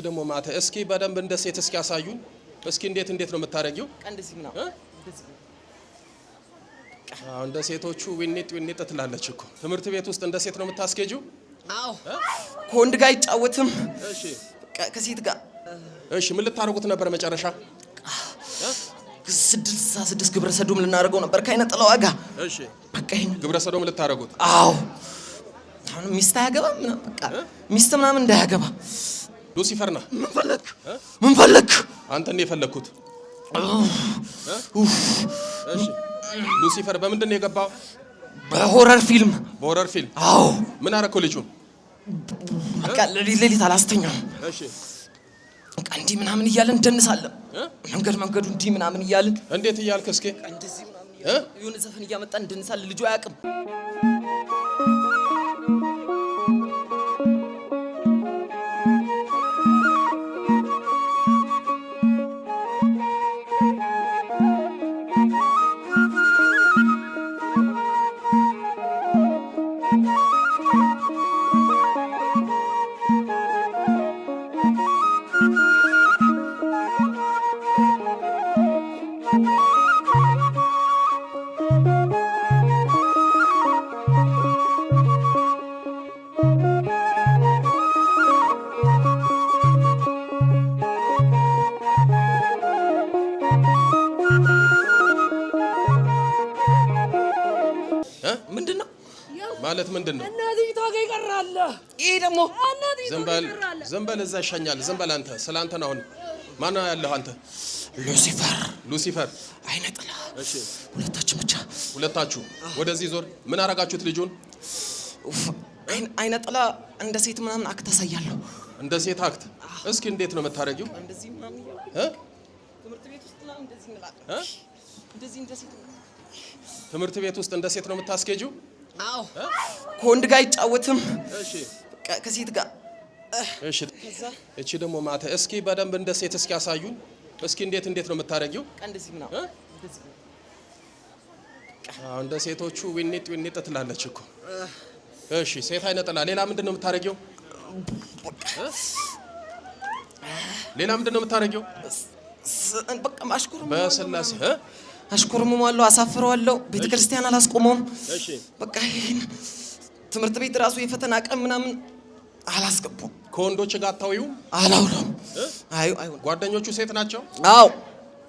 ደግሞ ማተ እስኪ በደንብ እንደ ሴት እስኪ ያሳዩን። እስኪ እንዴት እንዴት ነው የምታደርጊው? እንደዚህ ምናምን። እ? አዎ፣ እንደ ሴቶቹ ዊኒጥ ዊኒጥ ትላለች እኮ። ትምህርት ቤት ውስጥ እንደ ሴት ነው የምታስኬጂው? አዎ፣ ከወንድ ጋር አይጫወትም። እሺ። በቃ ከሴት ጋር። እሺ፣ ምን ልታደርጉት ነበር መጨረሻ? 66 ግብረ ሰዶም ልናደርገው ነበር ከአይነ ጥላዋ ጋር። እሺ። በቃ ይሄን ግብረ ሰዶም ልታደርጉት? አዎ፣ አሁን ሚስት አያገባም ምናምን፣ በቃ ሚስት ምናምን እንዳያገባ። ሉሲፈር ነህ። ምን ፈለክ? ምን ፈለክ? አንተ ነው የፈለግኩት። እሺ፣ ሉሲፈር በምንድን ነው የገባው? በ horror ፊልም። በ horror ፊልም? አዎ። ምን አደረከው ልጁን? በቃ ሌሊት ሌሊት አላስተኛም። እሺ። በቃ እንዲህ ምናምን እያልን እንደንሳለን። እ? መንገድ መንገዱ እንዲህ ምናምን እያልን። እንዴት እያልክ እስኪ? እንደዚህ ምናምን እ? እያልን የሆነ ዘፈን እያመጣን እንደንሳለን። ልጁ አያውቅም። እ? ምንድን ነው? ማለት ምንድን ነው? እናትይቷ ጋር ይቀራል። ይሄ ደግሞ እናትይቷ ዝም ጋር በል። ይቀራል። ዝም በል፣ እዛ ይሻኛል። ዝም በል አንተ። ስለ አንተ ነው አሁን። ማነው ያለህ አንተ? ሉሲፈር። ሉሲፈር። አይነ ጥላ። እሺ። ሁለታችን ብቻ። ሁለታችሁ ወደዚህ ዞር። ምን አረጋችሁት ልጁን? ኡፍ፣ አይነ ጥላ እንደ ሴት ምናምን act አሳያለሁ። እንደ ሴት act። እስኪ እንዴት ነው የምታደርጊው? እንደዚህ ምናምን እያልኩ እ? ትምህርት ቤት ውስጥ ምናምን እንደዚህ እንላለን። እ? እንደዚህ እንደ ሴት። ትምህርት ቤት ውስጥ እንደ ሴት ነው የምታስኬጂው? አዎ፣ ከወንድ ጋር አይጫወትም። እሺ። በቃ ከሴት ጋር። እሺ። ከዛ እቺ ደግሞ ማተ እስኪ በደንብ እንደ ሴት እስኪ ያሳዩን። እስኪ እንዴት እንዴት ነው የምታደርጊው? በቃ እንደዚህ ምናምን። እ? እንደዚህ። አዎ፣ እንደ ሴቶቹ ዊኒጥ ዊኒጥ ትላለች እኮ። እሺ፣ ሴት አይነ ጥላ። ሌላ ምንድን ነው የምታደርጊው? እ? ሌላ ምንድን ነው የምታደርጊው? በቃ አሽኮርምማለሁ። በስላሴ እ? አሽኮርምማለሁ፣ አሳፍረዋለሁ። ቤተ ክርስቲያን አላስቆመውም። እሺ። በቃ ይሄን ትምህርት ቤት ራሱ የፈተና ቀን ምናምን አላስገቡም። ከወንዶች ጋር አታውዩም? አላውለም። አይ አይሆን። ጓደኞቹ ሴት ናቸው? አዎ፣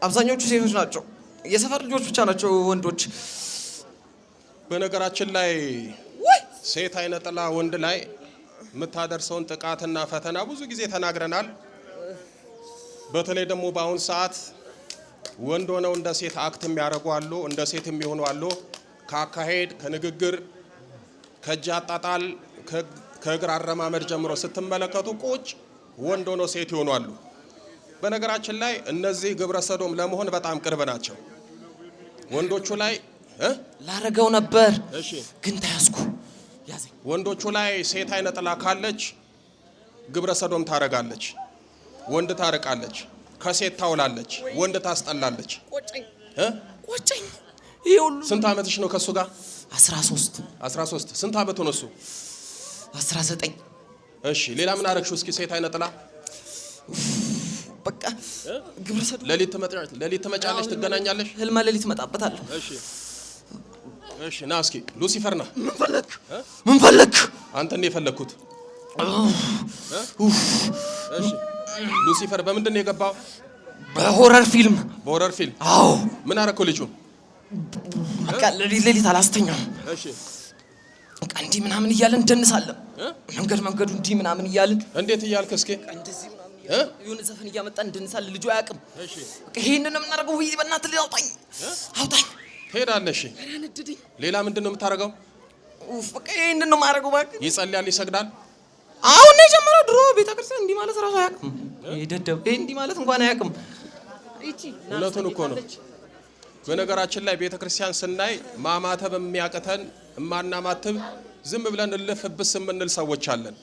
አብዛኞቹ ሴቶች ናቸው። የሰፈር ልጆች ብቻ ናቸው ወንዶች። በነገራችን ላይ ወይ! ሴት አይነ ጥላ ወንድ ላይ የምታደርሰውን ጥቃትና ፈተና ብዙ ጊዜ ተናግረናል። በተለይ ደግሞ በአሁን ሰዓት ወንድ ሆነው እንደ ሴት act የሚያደርጉ አሉ፣ እንደ ሴት የሚሆኑ አሉ። ከአካሄድ፣ ከንግግር፣ ከእጅ አጣጣል፣ ከእግር አረማመድ ጀምሮ ስትመለከቱ ቁጭ ወንድ ሆነው ሴት ይሆኑ አሉ። በነገራችን ላይ እነዚህ ግብረ ሰዶም ለመሆን በጣም ቅርብ ናቸው። ወንዶቹ ላይ እ? ላረገው ነበር እሺ። ግን ተያዝኩ። ያዘኝ። ወንዶቹ ላይ ሴት አይነ ጥላ ካለች ግብረ ሰዶም ታረጋለች፣ ወንድ ታርቃለች፣ ከሴት ታውላለች፣ ወንድ ታስጠላለች። ቆጨኝ። እ? ቆጨኝ። ይሄ ሁሉ ስንት ዓመትሽ ነው ከሱ ጋር? 13። 13። ስንት ዓመቱ ነው እሱ? 19። እሺ፣ ሌላ ምን አረግሽው? እስኪ ሴት አይነ ጥላ። በቃ ግብረ ሰዶም። ሌሊት ትመጫለሽ፣ ሌሊት ትመጫለሽ፣ ትገናኛለሽ። ህልመ ሌሊት እመጣበታለሁ። እሺ እሺ፣ ና እስኪ ሉሲፈር ና። ምን ፈለክ? ምን ፈለክ? አንተ ነው የፈለግኩት። እሺ፣ ሉሲፈር በምንድን ነው የገባው? በ horror ፊልም። በ horror ፊልም? አዎ። ምን አረከው ልጁን? በቃ ሌሊት ሌሊት አላስተኛም። እሺ። በቃ እንዲህ ምናምን እያልን እንደንሳለን። እ? መንገድ መንገዱ እንዲህ ምናምን እያልን። እንዴት እያልክ እስኪ? እንደዚህ ምናምን እ? እያልን የሆነ ዘፈን እያመጣን እንደንሳለን። ልጁ አያውቅም። እሺ። በቃ ይሄንን ነው የምናደርገው። ውይ በእናትህ አውጣኝ፣ አውጣኝ። ትሄዳለሽ። ኧረ ነደደኝ። ሌላ ምንድን ነው የምታደርገው? ኡፍ፣ በቃ ይሄንን ነው የማደርገው። እባክህ። ይጸልያል፣ ይሰግዳል። አሁን ነው የጀመረው። ድሮ ቤተክርስቲያን እንዲህ ማለት እራሱ አያውቅም። ይሄ ደደብ ይሄ እንዲህ ማለት እንኳን አያውቅም። ይቺ እውነቱን እኮ ነው። በነገራችን ላይ ቤተ ክርስቲያን ስናይ ማማተብ የሚያቅተን እማናማትብ ዝም ብለን እልፍ ብስ የምንል ሰዎች አለን።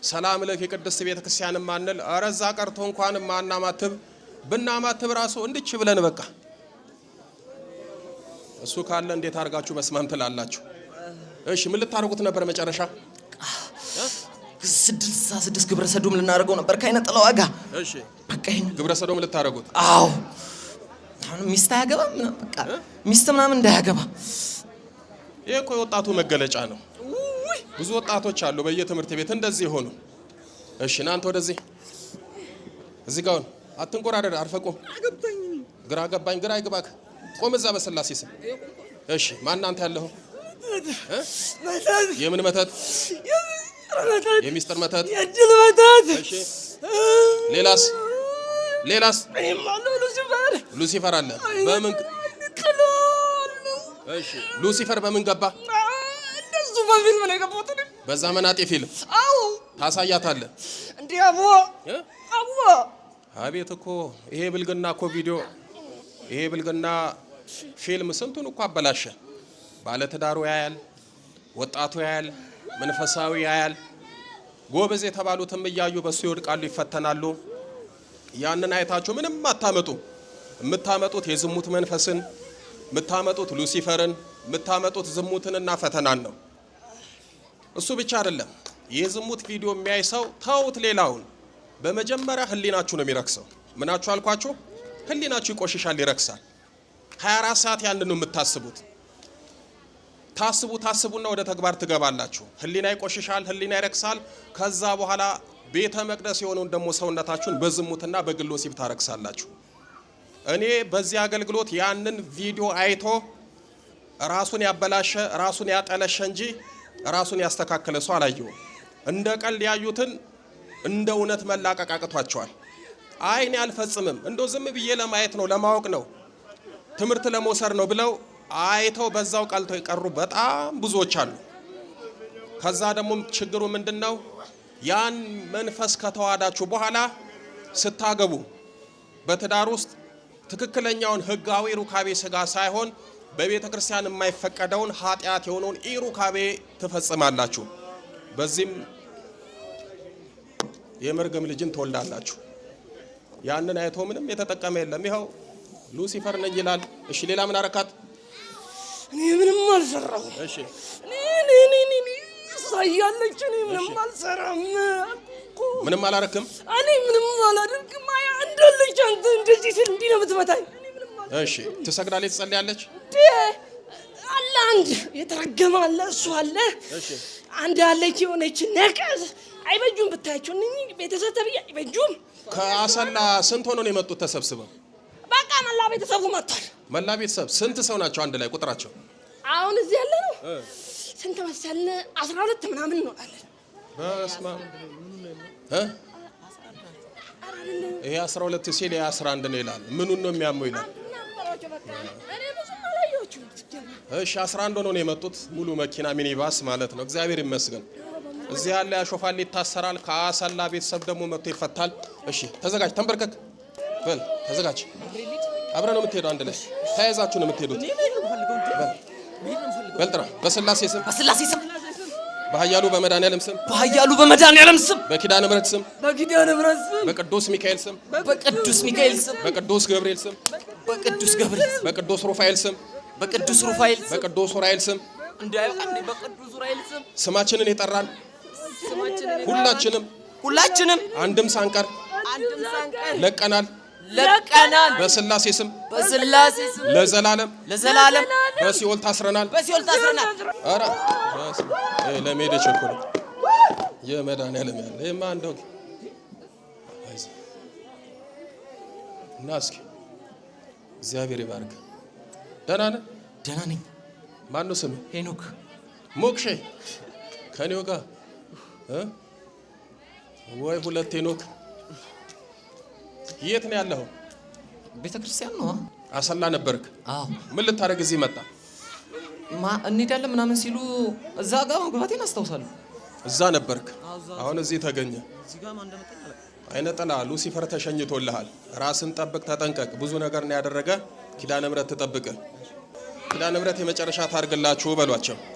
ሰላም ለኪ ቅድስት ቤተ ክርስቲያን የማንል፣ ኧረ እዛ ቀርቶ እንኳን ማናማትብ፣ ብናማትብ ራሱ እንድች ብለን በቃ እሱ ካለ እንዴት አድርጋችሁ በስማም ትላላችሁ? እሺ፣ ምን ልታደርጉት ነበር መጨረሻ? 66 ግብረ ሰዶም ልናደርገው ነበር ከአይነ ጥላዋ ጋር። እሺ፣ በቃ ይሄን ግብረ ሰዶም ልታደርጉት? አዎ። አሁን ሚስት አያገባም ምናምን፣ በቃ ሚስት ምናምን እንዳያገባ። ይህ እኮ የወጣቱ መገለጫ ነው። ብዙ ወጣቶች አሉ በየትምህርት ቤት እንደዚህ የሆኑ። እሺ፣ እናንተ ወደዚህ እዚህ ጋር ሁን። አትንቆራደድ፣ አርፈህ ቁም። ግራ ገባኝ፣ ግራ ይግባክ። ቆም እዛ በስላሴ ስም። እሺ፣ ማን አንተ ያለኸው? እ? የምን መተት? የሚስጥር መተት። የእድል መተት። እሺ፣ ሌላስ? ሌላስ? ሉሲፈር። ሉሲፈር አለ። በምን? እሺ፣ ሉሲፈር በምን ገባ? እንደሱ በፊልም ነው የገባሁት እኔ። በዛ መናጤ ፊልም። አዎ። ታሳያታለህ። እንዲህ አቦ። እ? አቦ። አቤት እኮ ይሄ ብልግና እኮ ቪዲዮ፣ ይሄ ብልግና ፊልም ስንቱን እኮ አበላሸ። ባለትዳሩ ያያል፣ ወጣቱ ያያል፣ መንፈሳዊ ያያል። ጎበዝ የተባሉትም እያዩ በሱ ይወድቃሉ፣ ይፈተናሉ። ያንን አይታችሁ ምንም አታመጡ። የምታመጡት የዝሙት መንፈስን፣ የምታመጡት ሉሲፈርን፣ የምታመጡት ዝሙትንና ፈተናን ነው። እሱ ብቻ አይደለም። የዝሙት ቪዲዮ የሚያይ ሰው ተውት፣ ሌላውን በመጀመሪያ ህሊናችሁ ነው የሚረክሰው። ምናችሁ አልኳችሁ? ህሊናችሁ ይቆሽሻል፣ ይረክሳል። 24 ሰዓት ያንን ነው የምታስቡት። ታስቡ ታስቡና ወደ ተግባር ትገባላችሁ። ህሊና ይቆሽሻል፣ ህሊና ይረክሳል። ከዛ በኋላ ቤተ መቅደስ የሆነውን ደግሞ ሰውነታችሁን በዝሙትና በግል ወሲብ ታረክሳላችሁ። እኔ በዚህ አገልግሎት ያንን ቪዲዮ አይቶ ራሱን ያበላሸ፣ ራሱን ያጠለሸ እንጂ ራሱን ያስተካከለ ሰው አላየሁም። እንደ ቀልድ ያዩትን እንደ እውነት መላቀቅ አቅቷቸዋል። አይ እኔ አልፈጽምም፣ እንደው ዝም ብዬ ለማየት ነው፣ ለማወቅ ነው፣ ትምህርት ለመውሰድ ነው ብለው አይተው በዛው ቀልተው የቀሩ በጣም ብዙዎች አሉ። ከዛ ደግሞ ችግሩ ምንድን ነው? ያን መንፈስ ከተዋዳችሁ በኋላ ስታገቡ በትዳር ውስጥ ትክክለኛውን ህጋዊ ሩካቤ ስጋ ሳይሆን በቤተ ክርስቲያን የማይፈቀደውን ኃጢአት የሆነውን ኢሩካቤ ትፈጽማላችሁ። በዚህም የመርገም ልጅን ትወልዳላችሁ። ያንን አይቶ ምንም የተጠቀመ የለም። ይኸው ሉሲፈር ነኝ ይላል። እሺ፣ ሌላ ምን አረካት? እኔ ምንም አልሰራሁም። እሺ። እኔ እኔ እኔ እኔ እኔ እሷ እያለች እኔ ምንም አልሰራም አልኩህ እኮ። ምንም አላረክም? እኔ ምንም አላደርግም። አያ እንዳለች አንተ እንደዚህ ስል እንዲህ ነው የምትመታኝ። እኔ ምንም እሺ፣ ትሰግዳለች፣ ትጸልያለች? እንዴ አለ፣ አንድ የተረገመ አለ፣ እሱ አለ። እሺ። አንድ አለች የሆነች ነቀዝ፣ አይበጁም፣ ብታያቸው እነኚህ ቤተሰብ ተብዬ አይበጁም። ከአሰላ ስንት ሆኖ ነው የመጡት ተሰብስበው? በቃ መላ ቤተሰቡ መጥቷል። መላ ቤተሰብ ስንት ሰው ናቸው አንድ ላይ ቁጥራቸው? አሁን እዚህ ያለ ነው ስንት መሰልን? 12 ምናምን እንሆናለን። በስመ አብ እ ይሄ 12 ሲል ይሄ 11 ነው ይላል። ምኑን ነው የሚያመው ይላል። ነበሯቸው በቃ እኔ ብዙም አላየኋቸውም ሲጀመር። እሺ፣ 11 ሆነው ነው የመጡት፣ ሙሉ መኪና ሚኒባስ ማለት ነው። እግዚአብሔር ይመስገን። እዚህ ያለ ያሾፋል፣ ይታሰራል። ከአሰላ ቤተሰብ ደግሞ መጥቶ ይፈታል። እሺ፣ ተዘጋጅ፣ ተንበርከክ በል ተዘጋጅ። አብረህ ነው የምትሄደው፣ አንድ ላይ ተያይዛችሁ ነው የምትሄዱት። በል ጥራ። በስላሴ ስም፣ በስላሴ ስም፣ በኃያሉ በመድኃኒዓለም ስም፣ በኃያሉ በመድኃኒዓለም ስም፣ በኪዳነ ምሕረት ስም፣ በኪዳነ ምሕረት ስም፣ በቅዱስ ሚካኤል ስም፣ በቅዱስ ሚካኤል ስም፣ በቅዱስ ገብርኤል ስም፣ በቅዱስ ገብርኤል ስም፣ በቅዱስ ሩፋኤል ስም፣ በቅዱስ ሩፋኤል ስም፣ በቅዱስ ኡራኤል ስም እንዳይወጣ እንዴ በቅዱስ ኡራኤል ስም ስማችንን የጠራን ስማችንን ሁላችንም ሁላችንም አንድም ሳንቀር አንድም ሳንቀር ለቀናል። ለቀናል። በስላሴ ስም በስላሴ ስም ለዘላለም ለዘላለም በሲኦል ታስረናል። በሲኦል ታስረናል። ኧረ በስመ አብ። ይሄ ለመሄድ የቸኮለ የመድኃኒዓለም ያለ ይሄማ እንደው አይዞህ እና እስኪ እግዚአብሔር ይባርክ። ደህና ነህ? ደህና ነኝ። ማነው ስምህ? ሄኖክ። ሞክሼ ከኔው ጋር እ ወይ ሁለት ሄኖክ። የት ነው ያለኸው? ቤተ ክርስቲያን ነው። አሰላ ነበርክ? አዎ። ምን ልታደርግ እዚህ መጣ? ማ እንሄዳለን ምናምን ሲሉ እዛ ጋር መግባቴን አስታውሳለሁ። እዛ ነበርክ፣ አሁን እዚህ ተገኘ። እዚህ ጋር ማን እንደመጣኝ አላውቅም። አይነ ጥላ ሉሲፈር ተሸኝቶልሃል። ራስን ጠብቅ፣ ተጠንቀቅ። ብዙ ነገር ነው ያደረገ። ኪዳነ ምሕረት ትጠብቅ። ኪዳነ ምሕረት የመጨረሻ ታርግላችሁ በሏቸው።